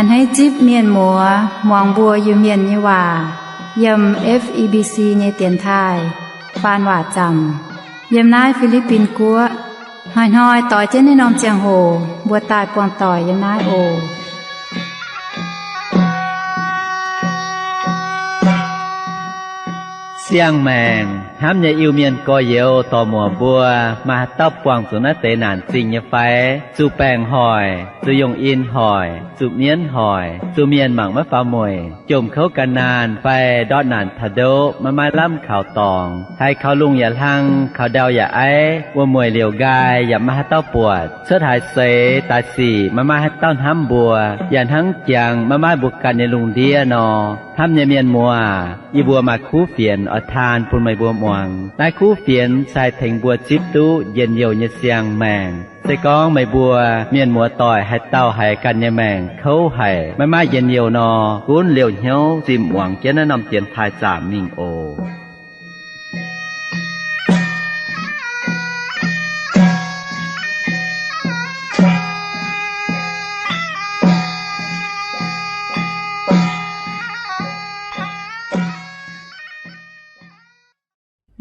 A'hneiv zipv mienh muoz muangx mbuo Iu-Mienh nyei waac yiem F E B C nyei dienx taaih faan waac zaamc yiem naaiv Fi^li^bin Guoqv. Hnoi-hnoi doix jienv naaiv norm ziangh hoc mbuo daaih buangh doic yiem naaiv oc. Siang-maengc hnamv nyei Iu-Mienh gorx-youz dorc-muoc mbuo, maaih haaix dauh buangh zuqc naaiv deix naanc zingh nyei fai? Zuqc baengc hoic, zuqc yongh in hoic, zuqc mienv hoic, zuqc mienh mangc maiv faaux mueic, jomc kouv gan naanh fai ndortv naanc taux ndoqv maiv maaih lamh kaux dorngx, haiz kaux lungh yaac hlang, kaux ndau yaac aiv, wuom-mueic liouc nqaai yaac maiv maaih haaix dauh buatc, cuotv haaix seix daaih sic maiv maaih haaix dauh hnamv mbuo, yaac hnangv jangx maiv maaih mbuo ganh nyei lungh ndiev nor. Hnamv nyei mienh muoz, yie mbuo maaih kuv fienx oix taan bun meih mbuo muangx. Naaiv kuv fienx se haih tengx mbuo zipv duqv njien-youh nyei siang-maengc. Se gorngv meih mbuo mienh muoz-doic haaix dauh haiz ganh nyei maengc kouv haic, maiv maaih njien-youh nor, gunv liouh hnyouv zimh muangx jienv naaiv norm dienx taaih zaamc mingh oc.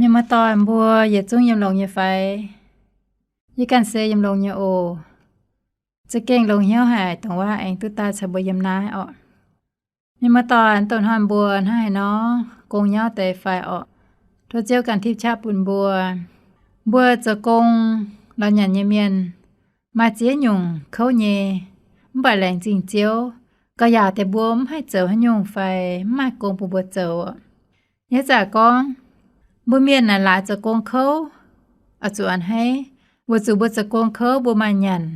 Mienh muoz-doic mbuo yietc zungv yiem longx nyei fai? Yie ganh se yiem longx nyei oc. Za'gengh longx hnyouv haic, dongh waac aengx duqv daaih caux mbuo yiem naaiv orqc. Mienh muoz-doic, doqc hnoi mbuo hnangv haaix nor, gong nyauv deix fai orqc? Tov Ziouv ganh tipv qaqv bun mbuo. Mbuo zoux gong, lorz nyanc nyei mienh, maaih ziex nyungc kouv nyei, mv baac laengz zingh Ziouv, gauh yaac deix mbuo mv haih zoux haaix nyungc fai mv maaih gong bun mbuo zoux. Yie zaqc gorngv, mbuo mienh naaic laaix zoux gong kouv, oix zuqc a'hneiv, weic zuqc mbuo zoux gong kouv mbuo maaih nyanc,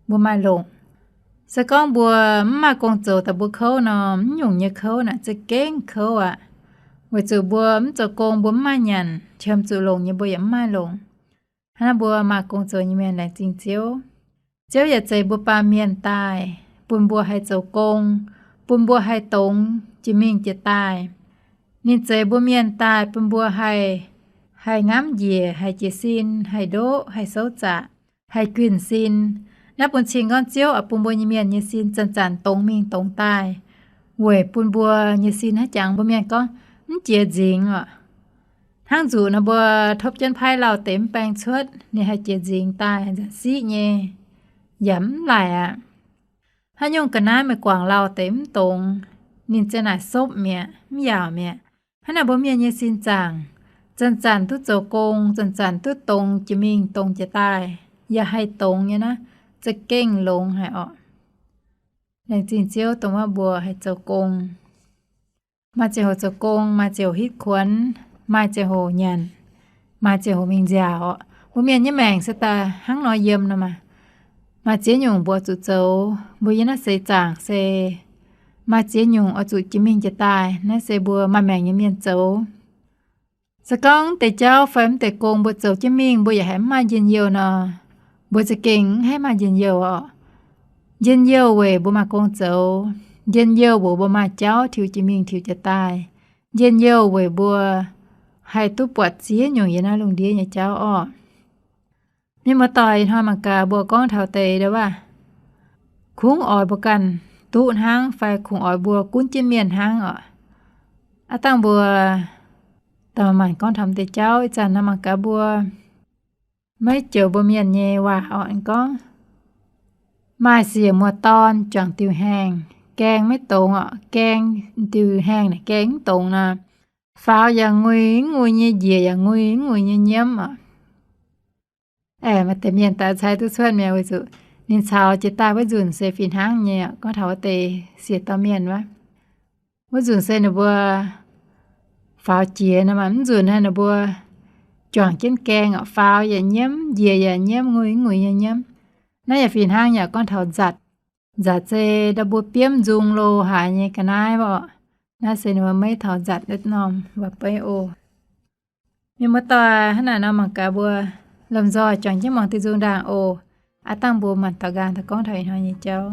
mbuo maaih longc. Se gorngv mbuo mv maaih gong zoux daaih mbuo kouv nor, mv nyungc nyei kouv naaic za'gengh kouv aqv. Weic zuqc mbuo mv zoux gong mbuo mv maaih nyanc, qiemx zuqc longc nyei mbuo yaac mv maaih longc. Hnangv naaiv mbuo maaih gong zoux nyei mienh laengz zingh Ziouv. Ziouv yaac zeix mbuo baamh mienh daaih, bun mbuo haih zoux gong, bun mbuo haih dongz jiex mingh jiex daaih. Ninh zeix mbuo mienh daaih bun mbuo haih, haih ngamv njiec, haih jiez sin, haih ndoqv, haih souv zaqc, haih guinh sin. Naaiv bun cing gorngv Ziouv oix bun mbuo nyei mienh nyei sin zanc-zanc dongz mingh dongz daaih, weic bun mbuo nyei sin haaix jangx mbuo mienh gorngv mv jiex nzingx oc. Hnangv nzuqc nor mbuo topv jienv paaiv lauh deix mv baeng cuotv, ninh haih jiex nzingx daaih nzanc siqv nyei, yaac mv laaic aqv. Haaix nyungc ga'naaiv meih guangc lauh deix mv dongz, ninh ziang naaic sopv mi'aqv, mv yaauc mi'aqv. Hnangv naaic mbuo mienh nyei sin zaangc, zanc-zanc duqv zoux gong, zanc-zanc duqv dongz jiex mingh dongz jiex daaih, yaac haih dongz nyei naaiv, za'gengh longx haic orqc. Laengz zingh Ziouv dongh wuov mbuo haih zoux gong. Maaih ziangh hoc zoux gong, maaih ziangh hoc hitv kuonx, maaih ziangh hoc nyanc, maaih ziangh hoc mingh nziaauc orqc. Mbuo mienh nyei maengc se daaih hnangv nor yiem nor maah. Maaih ziex nyungc mbuo zuqc zoux, mbuo yiem naaiv seix zaangc se maaih ziex nyungc oix zuqc jiex mingh jiex daaih. Naaiv se mbuo maaih maengc nyei mienh zoux. Se gorngv mv deix jauv fai mv deix gong mbuo zoux jienv mingh mbuo yaac haiz mv maaih njien-youh nor, mbuo za'gengh mv haih maaih njien-youh orqc. Njien-youh weic mbuo maaih gong zoux. Njien-youh weic mbuo maaih jauv tiux jiex mingh tiux jiex daaih. Njien-youh weic mbuo haih duqv buatc ziex nyungc yiem naaiv lungh ndiev nyei jauv orqc. Mienh muoz-doic, ih hnoi mangc gaax mbuo gorngv taux deix ndau wuov, kungx oix mbuo ganh duqv hnangv fai kungx oix mbuo gunv jienv mienh hnangv orqc. Aav dangh mbuo, dangh maanc gorngv taux deix jauv, ih zanc nor mangc gaax mbuo maiv joux mbuo mienh nyei waac orqc, gorngv maaih siec muoz-dorn juangc diuh haengh, gaeng maiv dongz orqc, gaeng diuh haengh naaic gaeng mv dongz nor, faaux yaac ngui mv ngui nyei, njiec yaac ngui mv ngui nyei nyiemv orqc. Aeqv, maaih deix mienh daaih cai duqv cuotv mi'aqv, weic zuqc ninh caux jiex daaih wuov nzunc se fih hnangv nyei orqc. Gorngv taux wuov deix siec dauh mienh wuov, wuov nzunc se ninh mbuo faaux jiex nor maah, mv nzunc naaiv ninh mbuo juangc jienv gaeng orqc, faaux yaac nyiemv, njiec yaac nyiemv, ngui mv ngui nyei nyiemv. Naaiv yaac fih hnangv yaac gorngv taux nzatc. Nzatc se ndau mbuo biomv nzung lo haaix nyei ga'naaiv orqc. Naaiv se ninh mbuo maiv taux nzatc wuov norm waac-beiv oc. Mienh muoz-doic, hnangv naaic nor mangc gaax mbuo lomh nzoih juangc jienv muangx diuh nzung ndaangc oc. Aav dangh mbuo maanc daux nqaang daaih gorngv taux ih hnoi nyei jauv.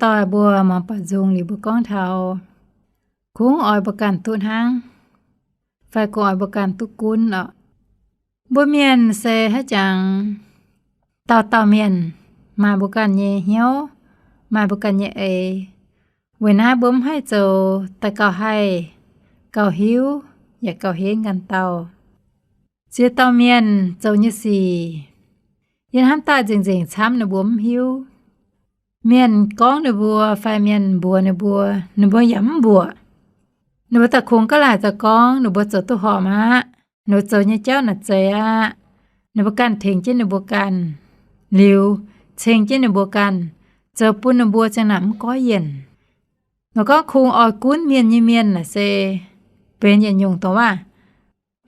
doic mbuo muangx baaux nzung liuz mbuo gorngv taux, kungx oix mbuo ganh duqv hnangv, fai kungx oix mbuo ganh duqv gunv oc. Mbuo mienh se haaix jangx, dauh dauh mienh maaih mbuo ganh nyei hnyouv, maaih mbuo ganh nyei eix. Weic naaiv mbuo mv haih zoux daaih gauh haih, gauh hiuv, yaac gauh henv ganh dauh. Ziex dauh mienh zoux nyei sic, yie hnamv daaih nzengc-nzengc camv ninh mbuo mv hiuv. Mienh gorngv ninh mbuo fai mienh mbuox ninh mbuo, ninh mbuo yaac mv mbuoqc. Ninh mbuo daaih kungx gaav laaic zoux gorngv ninh mbuo zoux duqv horpc aqv, ninh mbuo zoux nyei jauv naaic zeiz aqv, ninh mbuo ganh tengx jienv ninh mbuo ganh, liuz ceng jienv ninh mbuo ganh, zoux bun ninh mbuo ziang naaic mv goiv yienc. Nor gorngv kungx oix gunv mienh nyei mienh naaic se benx yietc nyungc dongh waac.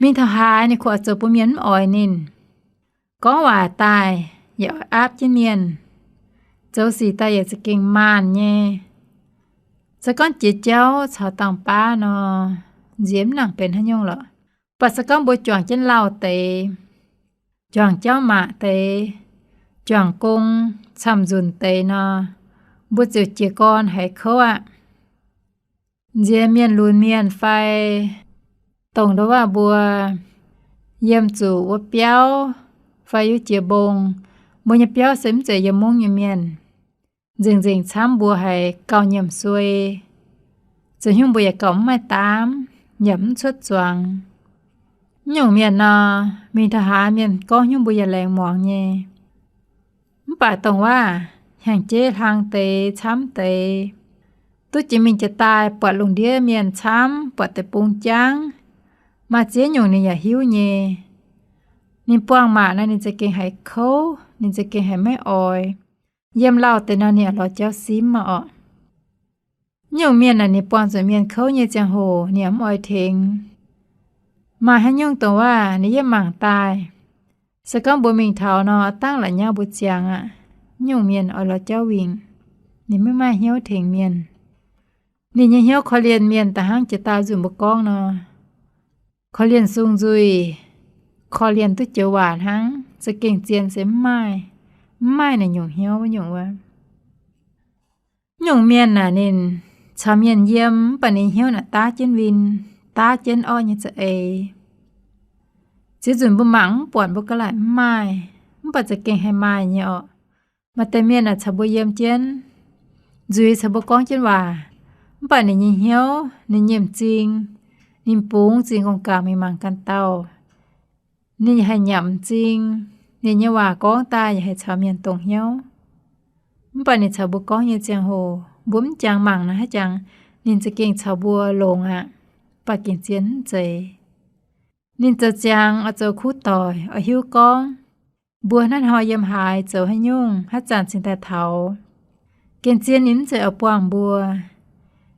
Mingh taux haaix ninh kungx oix zoux bun mienh mv oix ninh. Gorngv waac daaih yaac oix aapv jienv mienh. Zoux sic daaih yaac za'gengh maanh nyei. Se gorngv jiex jauv caux dangh baav nor, nziex mv nangc benx haaix nyungc lorqc. Mv baac se gorngv mbuo juangc jienv lauh deix, juangc jauv maac deix, juangc gong camv-nzunc deix nor, mbuo ziouc jiez gorn haiz kouv aqv. Nziex mienh lunx mienh fai dongh ndau waac mbuo yiem zuqc wuov biauv fai yiem jiex mbong, mbuo nyei biauv se mv zeiz yiem mungv nyei mienh, nzengc-nzengc camv mbuo haiz gauh nyiemc suei. Zoux haaix nyungc mbuo yaac gauh mv maaih daamv, yaac mv cuotv zuangx. Mv nyungc mienh nor, mingh taux haaix mienh gorngv haaix nyungc mbuo yaac laengz muangx nyei. Mv baac dongh waac hnyangx-jeiv hlang deix camv deix, duqv jiex mingh jiex daaih buatc lungh ndiev mienh camv, buatc deic-bung jangv, maaih ziex nyungc ninh yaac hiuv nyei. Ninh buangh maac nor ninh za'gengh haiz kouv, ninh za'gengh haiz maiv oix. Yiem lauh deix nor ninh yaac lorz jauv simv maah orqc. Nyungc mienh naaic ninh buangh zuqc mienh kouv nyei ziangh hoc ninh yaac mv oix tengx. Maaih haaix nyungc dongh waac ninh yaac mangc daaih. Se gorngv mbuo mingh taux nor, dangv la'nyauv mbuo ziangx aqv. Nyungc mienh oix lorz jauv wingc, ninh maiv maaih hnyouv tengx mienh. Ninh nyei hnyouv korv-lienh mienh da'hnangv jiex daaih nzunc mbuo gorngv nor, korv-lienh sung nzuih, korv-lienh duqv joux waac hnangv, za'gengh zien se mv maaih, mv maaih naaic nyungc hnyouv wuov nyungc wuov. Nyungc mienh naaic ninh caux mienh yiem mv baac ninh hnyouv naaic daav jienv win, daav jienv orqv nyei za'eix. Ziex nzunc mbuo mangc mv buatc mbuo ga'laaic mv maaih, mv baac za'gengh haih maaih nyei orqc. Maaih deix mienh naaic caux mbuo yiem jienv, nzuiz caux mbuo gorngv jienv waac, mv baac ninh nyei hnyouv ninh nyiemc m'zing, ninh bungx m'zing gong-gaangc mingh mangc ganh dauh. Ninh yaac haih nyanc m'zing, ninh nyei waac gorngv daaih yaac haih caux mienh dongh hnyouv. Mv baac ninh caux mbuo gorngv nyei ziangh hoc mbuo mv jangx mangc naaic haaix jangx, ninh za'gengh caux mbuo longx aqv, mv baac gengh zien mv zeiz. Ninh zoux ziangx oix zoux kuv doic, oix hiuv gorngv mbuo hnangv haaix nor yiem haaix zoux haaix nyungc, haaix zanc cingx daaih taux. Gengh zien ninh mv zeiz oix buangh mbuo.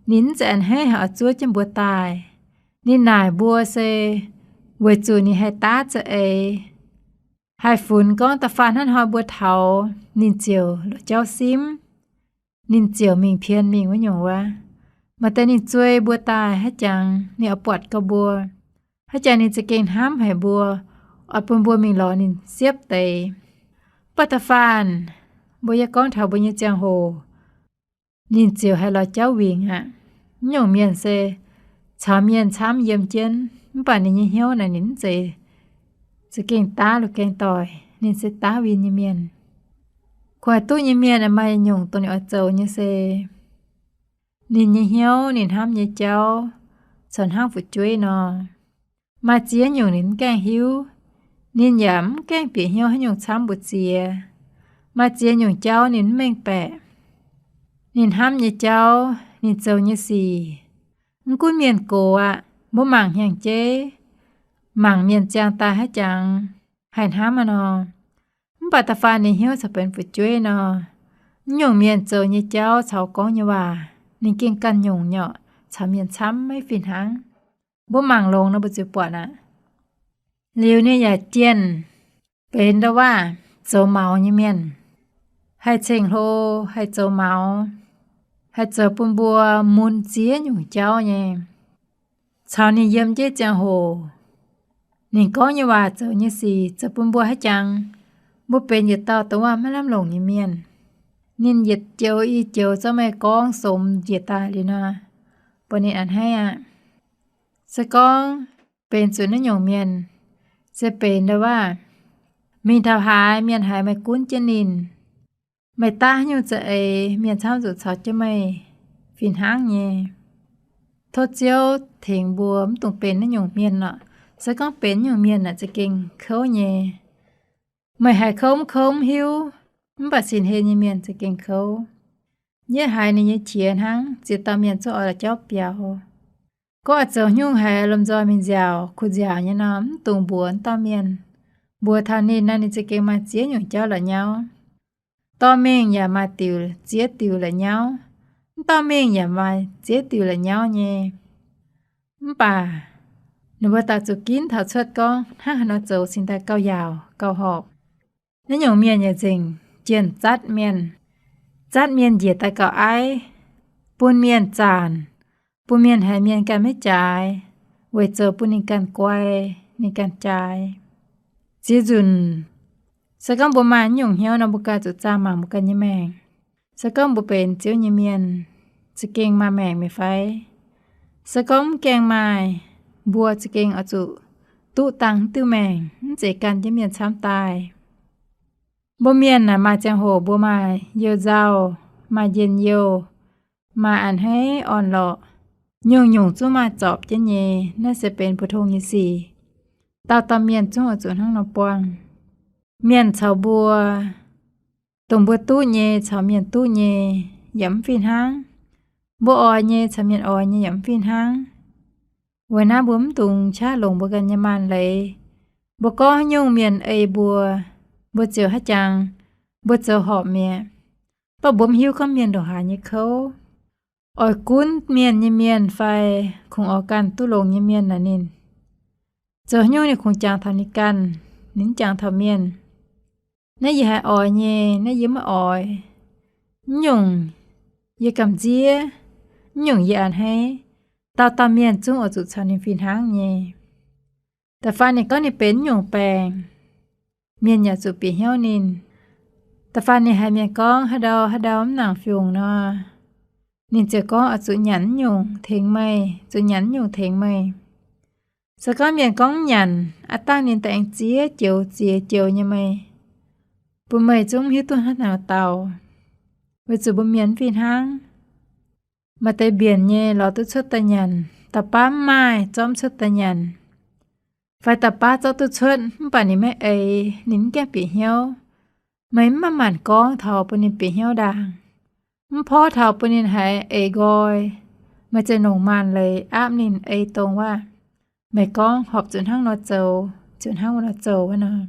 Ninh mv zeiz a'hneiv haic oix zuov jienv mbuo daaih. Ninh naaic mbuo se weic zuqc ninh haih daav za'eix, haih funx gorngv da'faanh hnangv haaix nor mbuo taux, ninh ziouc lorz jauv simv, ninh ziouc mingh pien mingh wuov nyungc wuov. Maaih deix ninh zuei mbuo daaih haaix jangx ninh oix buatc gau mbuo, haaix jangx ninh za'gengh hnamv haic mbuo, oix bun mbuo mingh lorz ninh siepv deix. Mv baac da'faanh mbuo yie gorngv taux mbuo nyei ziangh hoc, ninh ziouc haih lorz jauv wingc aqv. Mv nyungc mienh se caux mienh camv yiem jienv, mv baac ninh nyei hnyouv naaic ninh mv zeiz za'gengh daav la'gaeng doic, ninh se daav win nyei mienh. Kungx haih duqv nyei mienh maaih nyungc dongh ninh oix zoux nyei se, ninh nyei hnyouv, ninh hnamv nyei jauv, caux hnangv fu'jueiv nor. Maaih ziex nyungc ninh mv gaengh hiuv, ninh yaac mv gaengh bieqc hnyouv haaix nyungc camv mbu'ziex. Maaih ziex nyungc jauv ninh mv mengh baeqc. Ninh hnamv nyei jauv, ninh zoux nyei sic, mv gunv mienh gox aqv, mbuo mangc hnyangx-jeiv, mangc mienh ziangh daaih haaix jangx, haih hnamv aqv nor. Mv baac da'faanh ninh hnyouv caux benx fu'jueiv nor, mv nyungc mienh zoux nyei jauv caux gorngv nyei waac, ninh gengh ganh nyungc nyei orqc, caux mienh camv maiv fih hnangv. Mbuo mangc longx nor mbuo ziouc buatc aqv. Liuz ninh yaac jienh benx ndau waac zoux maux nyei mienh, haih ceng-hlo, haih zoux maux, haih zoux bun mbuo mun ziex nyungc jauv nyei. Caux ninh yiem jienv ziangh hoc, ninh gorngv nyei waac, zoux nyei sic zoux bun mbuo haaix jangx, mbuo benx yietc dauh dongh waac maiv lamh longc nyei mienh. Ninh yietc joux i joux zorqv meih gorngv somx njiec daaih liuz nor, bun ninh a'hneiv aqv. Se gorngv benx zuqc naaiv nyungc mienh, se benx ndau waav, mingh taux haaix mienh haiz meih gunv jienv ninh, meih daav haaix nyungc za'eix mienh camv zuqc caux jienv meih fih hnangv nyei. Tov Ziouv tengx mbuo mv dungx benx naaiv nyungc mienh orqc. Se gorngv benx nyungc mienh aeqv, za'gengh kouv nyei. Meih haiz kouv mv kouv mv hiuv, mv baac sin hlen nyei mienh za'gengh kouv. Yietv haiz ninh nyei qiex hnangv, ziex dauh mienh zungv oix la'jauv biaux. Gorngv oix zoux nyungc haiz lomh nzoih mingh nziaauc kuh nziaauc nyei nor, mv dungx mbuox wuov dauh mienh. Mbuox taux ninh nor, ninh za'gengh maaih ziex nyungc jauv la'nyauv. Dorh mingh yaac maaih diuc ziex diuc la'nyauv, mv dorh mingh yaac maaih ziex diuc la'nyauv nyei. Mv baac ninh mbuo daaih zuqc ginv taux cuotv gorngv hnangv haaix nor zoux cingx daaih gauh yaauc gauh horpc. Naaiv nyungc mienh yaac nzengc jienh zatv mienh, zatv mienh njiec daaih gauh aiv, bun mienh zaanc, bun mienh haiz mienh ganh maiv jaaix, weic zoux bun ninh ganh guai, ninh ganh jaaix. Ziex nzunc, se gorngv mbuo maaih naaiv nyungc hnyouv nor, mbuo ganh zuqc zaah mangc mbuo ganh nyei maengc. Se gorngv mbuo benx Ziouv nyei mienh, za'gengh maaih maengc mi'aqv fai? Se gorngv mv gaengh maaih, mbuo za'gengh oix zuqc duqv dangh diuh maengc, mv zeiz gan jienv mienh camv daaih. Mbuo mienh naaic maaih ziangh hoc mbuo maaih you-nzauh, maaih njien-youh, maaih a'hneiv orn-lorqc, nyungc-nyungc zungv maaih zorpc jienv nyei. Naaiv se benx mbu'tong nyei sic. Dauh dauh mienh zungv oix zuqc hnangv nor buangh. Mienh caux mbuo, dongh mbuo duqv nyei caux mienh duqv nyei yaac mv fih hnangv. Mbuo oix nyei caux mienh oix nyei yaac mv fih hnangv. Weic naaiv mbuo mv dungx qaqv longc mbuo ganh nyei maanh leiz. Mbuo gorngv haaix nyungc mienh ei mbuo, mbuo ziouc haiz jangx, mbuo zoux horpc mi'aqv. Mv baac mbuo mv hiuv gorngv mienh ndongc haaix nyei kouv. Oix gunv mienh nyei mienh fai kungx oix ganh duqv longx nyei mienh naaic ninh zoux haaix nyungc ninh kungx jangx taux ninh ganh, ninh mv jangx taux mienh. Naaiv yie haiz oix nyei, naaiv yie maiv oix. Mv nyungc yie gamh nziev, mv nyungc yie a'hneiv. Dauh dauh mienh zungv oix zuqc caux ninh fih hnangv nyei. Da'faanh ninh gorngv ninh benx mv nyungc baengc, mienh yaac zuqc bieqc hnyouv ninh. Da'faanh ninh haiz mienh gorngv haaix ndau haaix ndau mv nangc fiungc nor, ninh ziouc gorngv oix zuqc nyanc mv nyungc tengx meih, zuqc nyanc mv nyungc tengx meih. Se gorngv mienh gorngv mv nyanc, aav dangh ninh daaih ziex joux ziex joux nyei meih, bun meih zungv mv hiuv duqv hnangv haaix nor daux. Weic zuqc mbuo mienh mv fih hnangv. Maaih deix mbienc nyei lorz duqv cuotv daaih nyanc, dauh baav mv maaih zorqv mv cuotv daaih nyanc. Fai dauh baav zorqv duqv cuotv mv baac ninh maiv eix, ninh mv gaengh bieqc hnyouv. Meih mv maaih maanc gorngv taux bun ninh bieqc hnyouv ndaangc, mv porv taux bun ninh haiz eix nqoi. Meih ziouc longc maanh leiz aapv ninh ei dongh waac meih gorngv horpc zuqc hnangv nor zoux, zuqc hnangv wuov nor zoux wuov nor.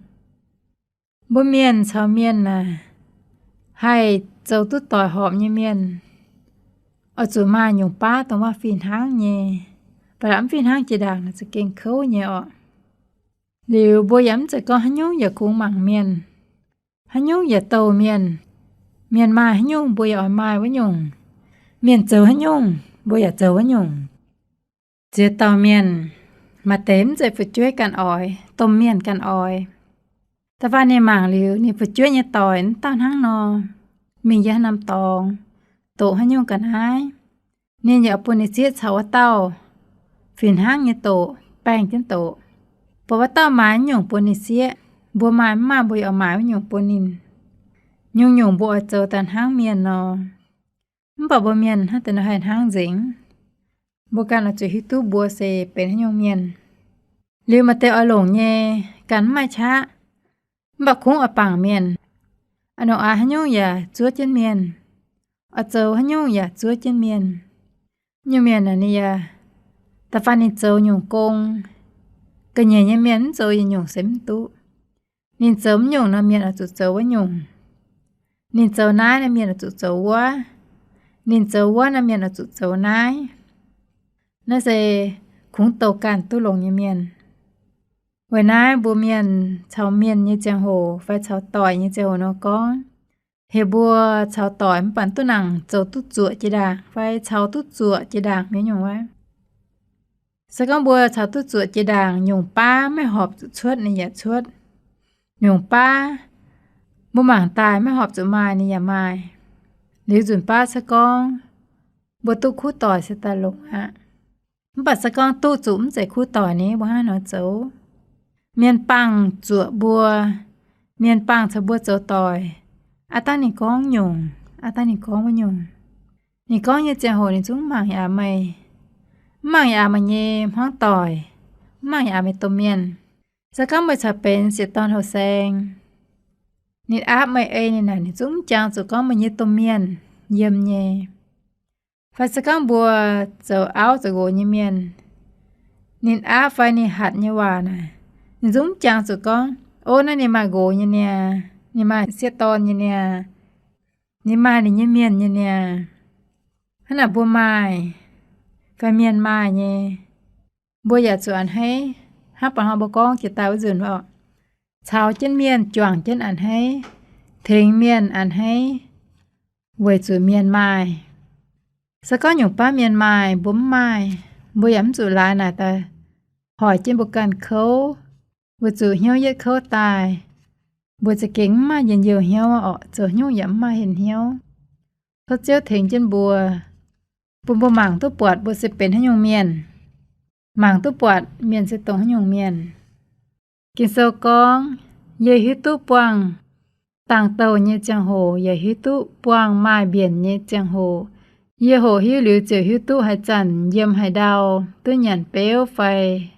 Mbuo mienh caux mienh aah, haih zoux duqv doic horpc nyei mienh, oix zuqc maaih nyungc baav dongh waac fih hnangv nyei. Ba'laqc mv fih hnangv jiex ndaangc naaic za'gengh kouv nyei orqc. Liuz mbuo yaac mv zeiz gorngv haaix nyungc yaac kungx mangc mienh, haaix nyungc yaac douh mienh. Mienh maaih haaix nyungc mbuo yaac oix maaih wuov nyungc. Mienh zoux haaix nyungc mbuo yaac zoux wuov nyungc. Ziex dauh mienh, maaih deix mv zeiz fu'jueiv ganh oix, domh mienh ganh oix. Da'faanh ninh mangc liuz ninh fu'jueiv nyei doic mv dauh hnangv nor, mingh yiem haaix norm dorngx, doqc haaix nyungc ga'naaiv, ninh yaac bun ninh sieqv caux wuov dauh fih hnangv nyei doqc, baengh jienv doqc. Buatc wuov dauh maaiz nyungc bun ninh sieqv, mbuo maaih mv maaih mbuo yaac oix maaiz wuov nyungc bun ninh. Nyungc-nyungc mbuo oix zoux daaih hnangv mienh nor. Mv baac mbuo mienh hnangv deix nor haih hnangv nzengc. Mbuo ganh oix zuqc hiuv duqv mbuo se benx haaix nyungc mienh. Liuz maaih deix oix longc nyei, ganh mv maaih qaqv, mv baac kungx oix bangc mienh. A'hnongv aax haaix nyungc yaac zuov jienv mienh, oix zoux haaix nyungc yaac zuov jienv mienh. Nyungc mienh naaic ninh yaac, da'faanh ninh zoux nyungc gong, ga'nyiec nyei mienh mv zoux yietc nyungc se mv duqv. Ninh zoux mv nyungc nor mienh oix zuqc zoux wuov nyungc. Ninh zoux naaiv nor mienh oix zuqc zoux wuov. Ninh zoux wuov nor mienh oix zuqc zoux naaiv. Naaiv se kungx douh ganh duqv longx nyei mienh. Weic naaiv mbuo mienh caux mienh nyei ziangh hoc fai caux doic nyei ziangh hoc nor gorngv, heuc mbuo caux doic mv baac duqv nangc zoux duqv zuoqc jiex ndaangc fai caux duqv zuoqc jiex ndaangc mi'aqv nyungc wuov. Se gorngv mbuo caux duqv zuoqc jiex ndaangc, nyungc baav maiv horpc zuqc cuotv ninh yaac cuotv. Nyungc baav mbuo mangc daaih maiv horpc zuqc maaih ninh yaac maaih. Liuz nzunc baav se gorngv mbuo duqv kuv doic se daaih longc aqv. Mv baac se gorngv duqv zuqc mv zeiz kuv doic ni, mbuo hnangv haaix nor zoux? Mienh bangh zuoqc mbuo, mienh bangh caux mbuo zoux doic, aav dangh ninh gorngv nyungc, aav dangh ninh gorngv wuov nyungc. Ninh gorngv nyei ziangh hoc ninh zungv mv mangc yaac meih, mv mangc yaac meih nyei hmuangv doic, mv mangc yaac meih domh mienh. Se gorngv meih caux benx sieqv dorn houh saeng, ninh aapv meih ei ninh naaic, ninh zungv mv jangx zuqc gorngv meih nyei domh mienh yiem nyei. Fai se gorngv mbuo zoux auv zoux nqox nyei mienh, ninh aapv fai ninh hatc nyei waac naaic, ninh zungv mv jangx zuqc gorngv, o, naaiv ninh maaih nqox nyei niaa, ninh maaih sieqv dorn nyei niaa, ninh maaih ninh nyei mienh nyei niaa. Hnangv naaic mbuo maaih, fai mienh maaih nyei, mbuo yaac zuqc a'hneiv. Hnangv ba'hnoi mbuo gorngv jiex daaih wuov nzunc oc, caux jienv mienh juangc jienv a'hneiv, tengx mienh a'hneiv, weic zuqc mienh maaih. Se gorngv nyungc baav mienh maaih mbuo mv maaih, mbuo yaac mv zuqc laaix naaic daaih hoic jienv mbuo ganh kouv, weic zuqc hnyouv yietv kouv daaih, mbuo za'gengh mv maaih njien-youh hnyouv orqc, zoux nyungc yaac mv maaih hnyouv. Tov Ziouv tengx jienv mbuo, bun mbuo mangc duqv buatc mbuo se benx haaix nyungc mienh, mangc duqv buatc mienh se dongh haaix nyungc mienh. Ging-Sou gorngv, yie hiuv duqv buangh dangh douh nyei ziangh hoc, yaac hiuv duqv buangh maaih mbienc nyei ziangh hoc. Yie hoqc hiuv liuz ziouc hiuv duqv haaix zanc yiem haaix ndau, duqv nyanc beuv fai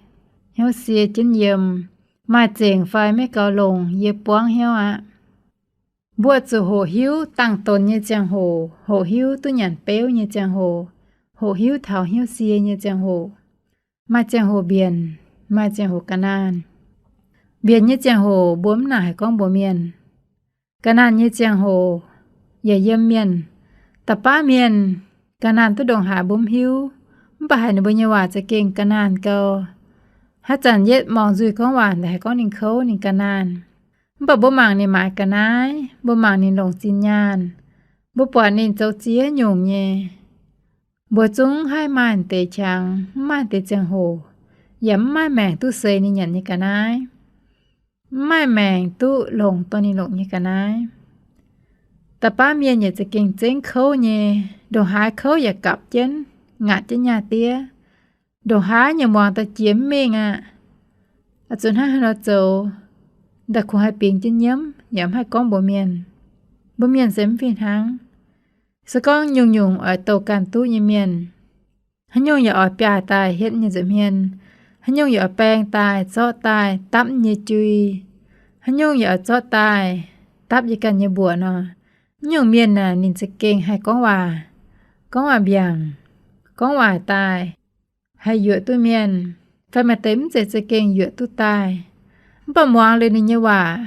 hnyouv sie jienv yiem, maaih zengc fai maiv gaux longx, yie buangv hnyouv aqv. Mbuo zuqc hoqc hiuv dangh donx nyei ziangh hoc, hoqc hiuv duqv nyanc beuv nyei ziangh hoc, hoqc hiuv taux hnyouv sie nyei ziangh hoc. Maaih ziangh hoc mbienc, maaih ziangh hoc ga'naanh. Mbienc nyei ziangh hoc mbuo mv nangc haiz gorngv mbuox mienh. Ga'naanh nyei ziangh hoc yaac yiem mienh. Da'baav mienh ga'naanh duqv ndongc haaix mbuo mv hiuv, mv baac haiz ninh mbuo nyei waac za'gengh ga'naanh gau. Haaix zanc yietv morngh nzuih gorngv waac haiz gorngv ninh kouv ninh ga'naanh. Mv baac mbuo mangc ninh maaiz ga'naaiv, mbuo mangc ninh longc zinh nyaanh, mbuo buatc ninh zoux ziex nyungc nyei. Mbuo zungv haih maaih deix qangx, mv maaih deix ziangh hoc, yaac mv maaih maengc duqv seix ninh nyanc nyei ga'naaiv, mv maaih maengc duqv longc dorh ninh longc nyei ga'naaiv. Da'baav mienh yaac za'gengh zengv kouv nyei, ndongc haaix kouv yaac gapv jienv, ngaatc jienv nyaah diev. Ndongc haaix nyei muangx daaih jiex mv mengh aqv. Oix zuqc hnangv haaix nor zoux, daaih kungx haih bingx jienv nyiemv yaac mv haih gorngv mbuox mienh. Mbuo mienh se mv fih hnangv. Se gorngv nyungc-nyungc oix douh ganh duqv nyei mienh, haaix nyungc yaac oix biaaih daaih hietv nyei nza'hmien, haaix nyungc yaac oix baeng daaih, zorqv daaih dapv nyei jui, haaix nyungc yaac oix zorqv daaih dapv yie ganh nyei mbuoqc nor, nyungc mienh naaic ninh za'gengh haih gorngv waac, gorngv waac mbiaangc, gorngv waac daaih, haih yuoqc duqv mienh, fai maaih deix mv zeiz za'gengh yuoqc duqv daaih. Mv baac muangx liuz ninh nyei waac,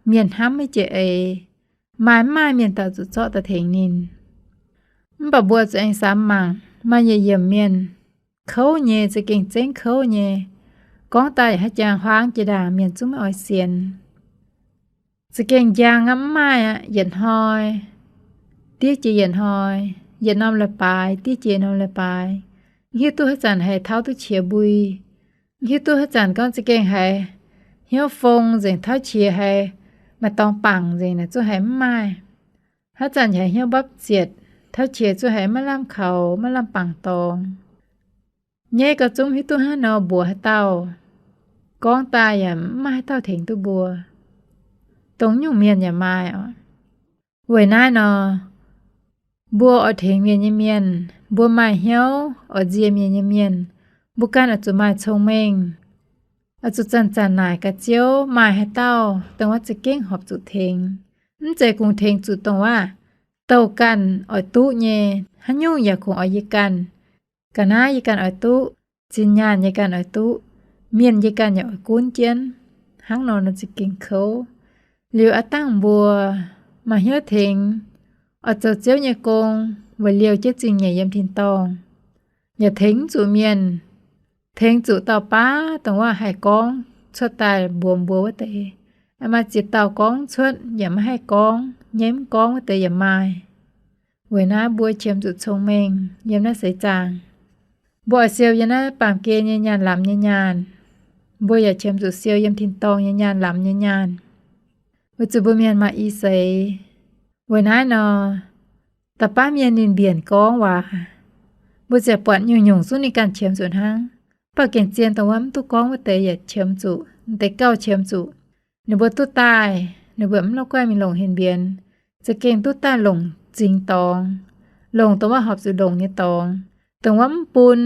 mienh hnamv maiv jiex eix, maaih mv maaih mienh daaih zuqc zorqv daaih tengx ninh. Mv baac mbuo zuqc aengx samx mangc, maaih yietc yiemc mienh kouv nyei, za'gengh zengv kouv nyei, gorngv daaih yaac haaix jangx huaang jiex ndaangc mienh zungv maiv oix sienx. Za'gengh njang aqv, mv maaih aqv, yietc hnoi diev jiex yietc hnoi, yietc norm leiz-baaix diev jiex norm leiz-baaix. Mv hiuv duqv haaix zanc haih tauv duqv qiex mbui. Mv hiuv duqv haaix zanc gorngv za'gengh haiz hnyouv fong nzengc, tauv qiex haiz maaih dorngx bangc nzengc naaic zungv haiz mv maaih. Haaix zanc haiz hnyouv mbapv zietc, tauv qiex zungv haiz maiv lamh kaux, maiv lamh bangc dorngx. Nyaiv gauh zungv hiuv duqv hnangv nor mbuox haaix dauh. Gorngv daaih yaac mv maaih haaix dauh tengx duqv mbuo. Dongh nyungc mienh yaac maaih oc. Weic naaiv nor, mbuo oix tengx mienh nyei mienh, mbuo maaih hnyouv oix nzie mienh nyei mienh, mbuo ganh oix zuqc maaih cong-mengh. Oix zuqc zanc-zanc naaic gaax Ziouv, maaih haaix dauh dongh wuov za'gengh horpc zuqc tengx. Mv zeiz kungx tengx zuqc dongh wuov douh ganh oix duqv nyei. Haaix nyungc yaac kungx oix yie ganh. Ga'naaiv yie ganh oix duqv, zinh nyaanh yie ganh oix duqv, mienh yie ganh yaac oix gunv jienv. Hnangv nor nor za'gengh kouv. Liuz aav dangh mbuo maaih hnyouv tengx, oix zoux Ziouv nyei gong, weic liouh jienv zingh nyeic yiem tin-dorngh, yaac tengx mv zuqc mienh. Tengx zuqc dauh baav dongh wuov haih gorngv cuotv daaih mbuox mbuo wuov deix. Maaih ziex dauh gorngv cuotv yaac maiv haih gorngv, nyei mv gorngv wuov deix yaac maaih. Weic naaiv mbuo qiemx zuqc cong-mengh yiem naaiv seix zaangc. Mbuo oix siou yiem naaiv baamh gen nyei nyaanh lamz nyei nyaanh. Mbuo yaac qiemx zuqc siou yiem tin-dorngh nyei nyaanh lamz nyei nyaanh, weic zuqc mbuo mienh maaih i seix. Weic naaiv nor, Da'faanh mienh ninh mbienc gorngv waac, mbuo ziouc buatc nyungc-nyungc zungv ninh ganh qiemx zuqc hnangv. Mv baac gengh zien dongh wuov mv duqv gorngv wuov deix yaac qiemx zuqc, deix gauh qiemx zuqc. Ninh mbuo duqv daaih, ninh mbuo mv la'guaih mingh longc henv mbienx, za'gengh duqv daaih longc m'zing dorngx, longc dongh wuov horpc zuqc longc nyei dorngx, dongh wuov mv bun,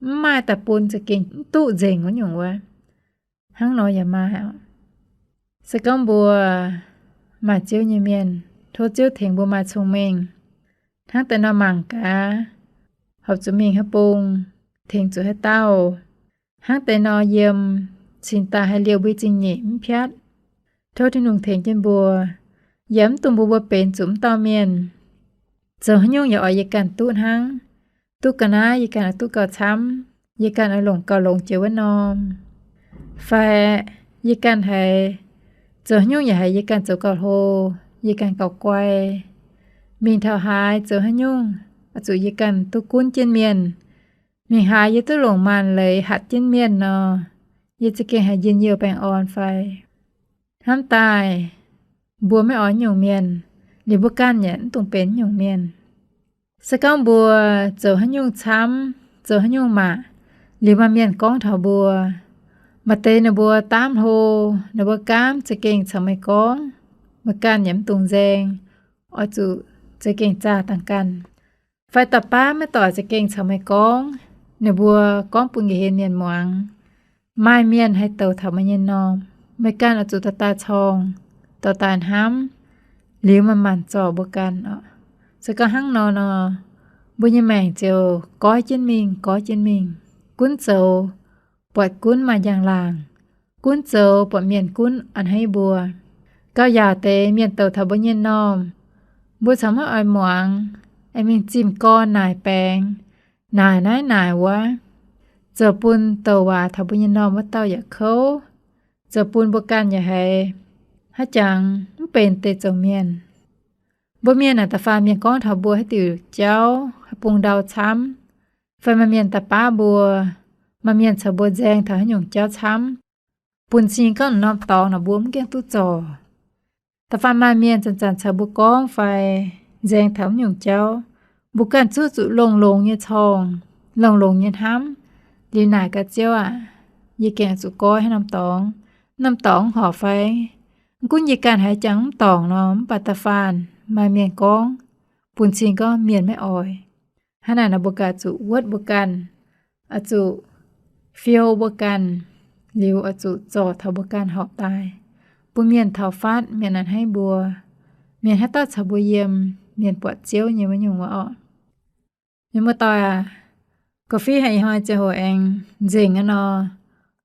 mv maaih daaih bun, za'gengh mv duqv nzengc wuov nyungc wuov. Hnangv nor yaac maaih. Se gorngv mbuo maaih Ziouv nyei mienh, tov Ziouv tengx mbuo maaih cong-mengh. Hnangv deix nor mangc gaax, horpc zuqc mingh haaix bung, tengx zuqc haaix dauh. Hnangv deix nor yiem, cingx daaih haaix liouh mbuo zingh nyeic mv piatv. Tov Tin-Hungh tengx jienv mbuo, yaac mv dungx mbuox mbuo benx zuqc mv dauh mienh. Zoux haaix nyungc yaac oix yie ganh duqv hnangv. Duqv ga'naaiv yie ganh oix duqv gauh camv, yie ganh oix longc gauh longx jiex wuov norm. Fai yie ganh haiz zoux haaix nyungc yaac haiz yie ganh zoux gauh hlo, yie ganh gauh guai. Mingh taux haaix zoux haaix nyungc, oix zuqc yie ganh duqv gunv jienv mienh. Mingh haaix yie duqv longc maanc leiz hatc jienv mienh nor, yie za'gengh haiz njien-youh baengh orn fai? Hnamv daaih, mbuo maiv oix nyungc mienh, liuz mbuo ganh yaac mv dungx benx nyungc mienh. Se gorngv mbuo zoux haaix nyungc camv, zoux haaix nyungc maac, liuz maaih mienh gorngv taux mbuo, maaih deix ninh mbuo daamv hlo, ninh mbuo gaamv za'gengh caux meih gorngv, meih ganh yaac mv dungx nzaeng, oix zuqc za'gengh zaah dangh ganh. Fai da'faanh maiv doic za'gengh caux meih gorngv, ninh mbuo gorngv bun ga'hlen mienh muangx. Maaih mienh haih douc taux meih nyei m'normh, meih ganh oix zuqc dorh daaih corng, dorh daaih hnamv, liuz manc-manc zorc mbuo ganh oc. Se gorngv hnangv nor nor, mbuo nyei maengc ziouc goiv jienv mingh, goiv jienv mingh, gunv zoux buatc gunv maaih njang-laangc, gunv zoux buatc mienh gunv a'hneiv mbuo. Gauh yaauc deix mienh douc taux mbuo nyei m'normh, mbuo caux maiv oix muangx, aengx mingh zimh gorn naaic baengx, naaic naaiv naaic wuov, zoux bun douc waac taux mbuo nyei m'normh wuov dauh yaac kouv, zoux bun mbuo ganh yaac haiz haaix jangx mv benx deix zoux mienh. Mbuo mienh naaic da'faanh mienh gorngv taux mbuo haaix diuc jauv, haaix bung ndau camv, fai maaih mienh daaih baav mbuo, maaih mienh caux mbuo nzaeng taux haaix nyungc jauv camv, bun cing gorngv norm dorngx naaic mbuo mv gaengh duqv zorc. Da'faanh maaih mienh zanc-zanc caux mbuo gorngv fai nzaeng taux haaix nyungc jauv, mbuo ganh zuqc zuqc longx-longx nyei corng, longx-longx nyei hnamv, liuz naaic gaax Ziouv aac, yie gengh zuqc goiv haaix norm dorngx, norm dorngx horpc fai? Mv gunv yie ganh haaix jangx mv dorngc nor, mv baac da'faanh maaih mienh gorngv, bun cing gorngv mienh maiv oix. Hnangv naaic nor mbuo ganh zuqc wuotv mbuo ganh, oix zuqc fiou mbuo ganh, liuz oix zuqc zorc taux mbuo ganh horpc daaih, bun mienh taux fatv, mienh a'hneiv mbuo, mienh haaix dauh caux mbuo yiem, mienh buatc Ziouv nyei wuov nyungc wuov orqc. Mienh muoz-doic aac, gorqv-fiqv haic ih hnoi ziangh hoc aengx nzengc aqv nor,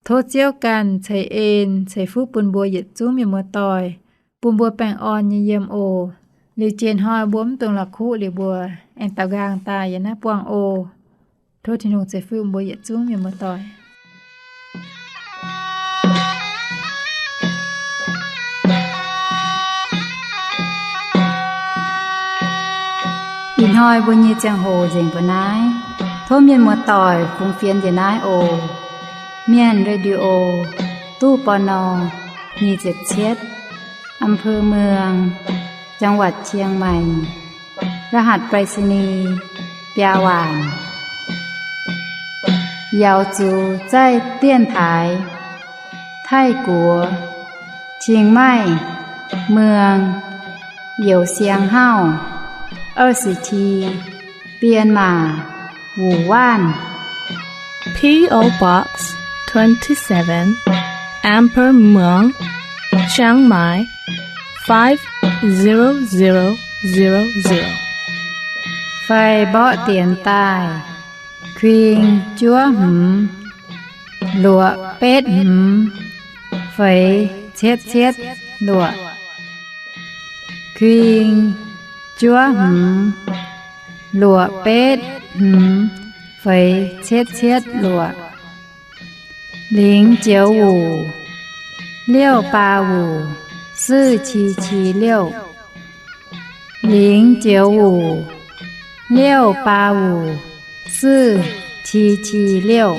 tov Ziouv ganh ceix en ceix fuqv bun mbuo yietc zungv mienh muoz-doic, bun mbuo baengh orn nyei yiem oc. Liuz jiex hnoi mbuo mv dungx la'kuqv liuz mbuo aengx daaux nqaang daaih yiem naaiv buangh oc. Tov Tin-Hungh ceix fuqv mbuo yietc zungv mienh muoz-doic. Ih hnoi mbuo nyei ziangh hoc nzengc mbuo naaiv. Tov mienh muoz-doic fungx fienx njiec naaiv oc. Mienh Radio, ตู้ ปณ. nyic ziepc cietv, อำเภอเมือง จังหวัดเชียงใหม่ รหัสไปรษณีย์ biaa waanc. 姚竹在电台 Taiv-Guoqv, Chiang Mai, เมือง Youh Siang Hauv, 二十七, Bienh Maac, Wuonh Waanv. P O Box twenty-seven, Amber Muang, Chiang Mai, five zero zero zero zero. Fai mborqv dienx daaih, kuing juov hmz, luoqc betv hmz, feix cietv cietv luoqc. Kuing juov hmz, luoqc betv hmz, feix cietv cietv luoqc. 零九五, 六八五, 四七七六. 零九五, 六八五, 四七七六.